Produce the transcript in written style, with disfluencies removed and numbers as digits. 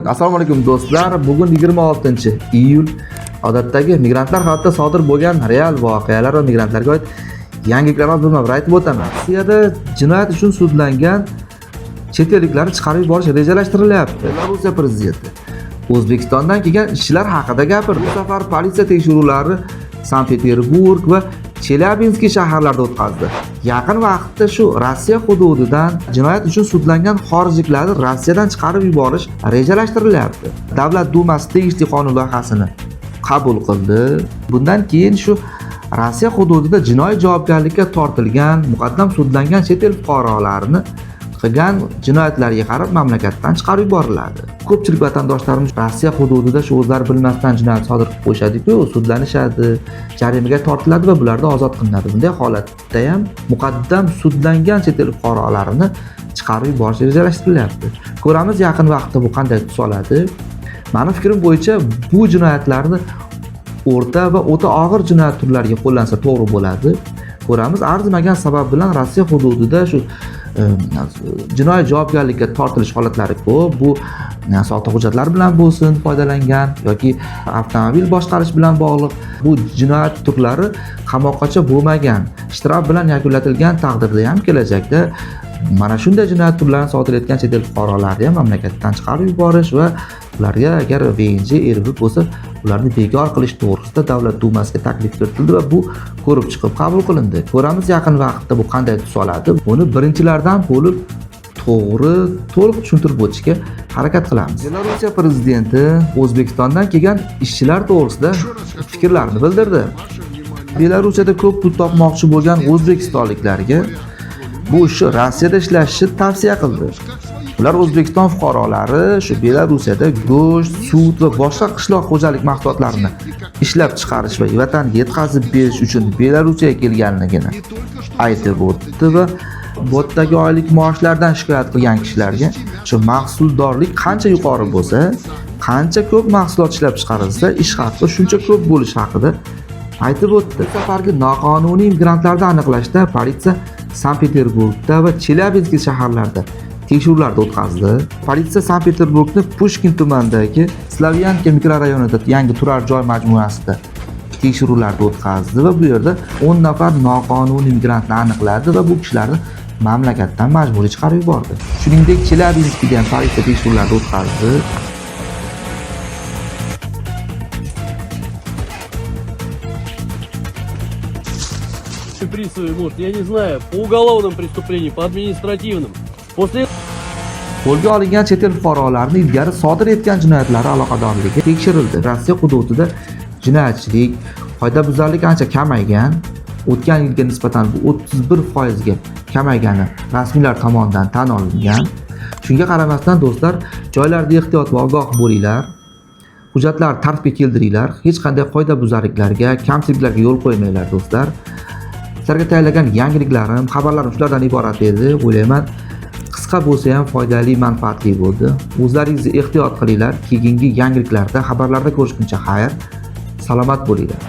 Assalomu alaykum do'stlar. Bugun 26-iyul. Odatdagi migrantlar hayotida sodir bo'lgan real voqealar va migrantlarga oid yangiliklarni bir aytib o'taman. Rossiyada jinoyat uchun sudlangan chet elliklarni chiqarib yuborish rejalashtirilyapti. Belorussiya prezidenti O'zbekistondan kelgan ishchilar haqida gapirdi. Bu safar politsiya tekshiruvlari Sankt-Peterburg va Chelyabinsk shaharlarida o'tkazdi. Yaqin vaqtda shu Rossiya hududidan jinoyat uchun sudlangan xorijliklarni Rossiyadan chiqarib yuborish rejalashtirilyapti. Davlat Dumasi tegishli qonun loyihasini qabul qildi. Bundan keyin shu Rossiya hududida jinoiy javobgarlikka tortilgan, muqaddam sudlangan chet el fuqarolarini qilgan jinoyatlariga qarab mamlakatdan chiqarib yuboriladi. Ko'pchilik vatandoshlarimiz Rossiya hududida shu o'zlari bilmasdan jinoyat sodir qilib qo'yishadi-ku, sudlanishadi, jarimaga tortiladi va bularda ozod qilinadi. Bunday holatda ham muqaddam sudlangan chet el fuqarolarini chiqarib yuborish rejalashtirilyapti. Ko'ramiz yaqin vaqtda bu qanday tus oladi. Mani fikrim bo'yicha bu jinoyatlarni o'rta va o'ta og'ir jinoyat turlariga qo'llansa to'g'ri bo'ladi. Ko'ramiz, arzimagan sabab bilan Rossiya hududida shu jinoiy javobgarlikka tortilish holatlari ko'p. Bu soxta hujjatlar bilan bo'lsin foydalangan yoki avtomobil boshqarish bilan bog'liq bu jinoyat turlari qamoqqacha bo'lmagan, shtraf bilan yakunlatilgan taqdirda ham kelajakda mana shunday jinoyat turlarini sodir etgan chet el fuqarolarini ham mamlakatdan chiqarib yuborish va ularga agar VNJ, RV bo'lsa, ularni bekor qilish to'g'risida Davlat Dumasiga taklif kiritildi va bu ko'rib chiqib qabul qilindi. Ko'ramiz yaqin vaqtda bu qanday tus oladi. Buni birinchilardan bo'lib to'g'ri, to'liq tushuntirib o'tishga harakat qilamiz. Belorussiya prezidenti O'zbekistondan kelgan ishchilar to'g'risida fikrlarini bildirdi. Belarusiyada ko'p pul topmoqchi bo'lgan o'zbekistonliklarga bu ishni Rossiyada ishlashni tavsiya qildi. Ular O'zbekiston fuqarolari shu Belarusiyada go'sht, sut va boshqa qishloq xo'jalik mahsulotlarini ishlab chiqarish va vatanga yetkazib berish uchun Belarusyaga kelganligini aytib o'tdi va bu yerdagi oylik maoshlardan shikoyat qilgan kishilarga shu mahsuldorlik qancha yuqori bo'lsa, qancha ko'p mahsulot ishlab chiqarilsa, ish haqi shuncha ko'p bo'lishi haqida aytib o'tdi. Bu safargi noqonuniy migrantlarni aniqlashda politsiya Sankt-Peterburgda va Chelyabinsk shaharlarida tekshiruvlarni o'tkazdi. Politsiya Sankt-Peterburgni Pushkin tumanidagi Slavyanka mikrorayonida yangi turar joy majmuasida tekshiruvlarni o'tkazdi va bu yerda 10 nafar noqonuniy migrantni aniqladi va bu kishilarni mamlakatdan majburiy chiqarib yubordi. Shuningdek, Chelyabinskda ham politsiya tekshiruvlarni o'tkazdi. Приставы, может, я не знаю, по уголовным преступлениям, по административным. После Qo'lga olingan chet el fuqarolarini ilgari sodir etgan jinoyatlari aloqadorligi tekshirildi. Rossiya hududida jinoyatchilik, qoidabuzarlik ancha kamaygan. O'tgan yilga nisbatan bu 31% ga kamaygani rasmiylar tomonidan tan olingan. Shunga qaramasdan do'stlar, joylarda ehtiyot va ogoh bo'linglar. Hujjatlarni tartibga keltiringlar. Hech qanday qoidabuzarliklarga, kamchiliklarga yo'l qo'ymanglar do'stlar. Sizlarga tayyorlagan yangiliklarim, xabarlarim shulardan iborat edi. O'ylayman, qisqa bo'lsa ham foydali, manfaatli bo'ldi. O'zlaringizni ehtiyot qilinglar. Keyingi yangiliklarda, xabarlarda ko'rishguncha xayr. Salomat bo'linglar.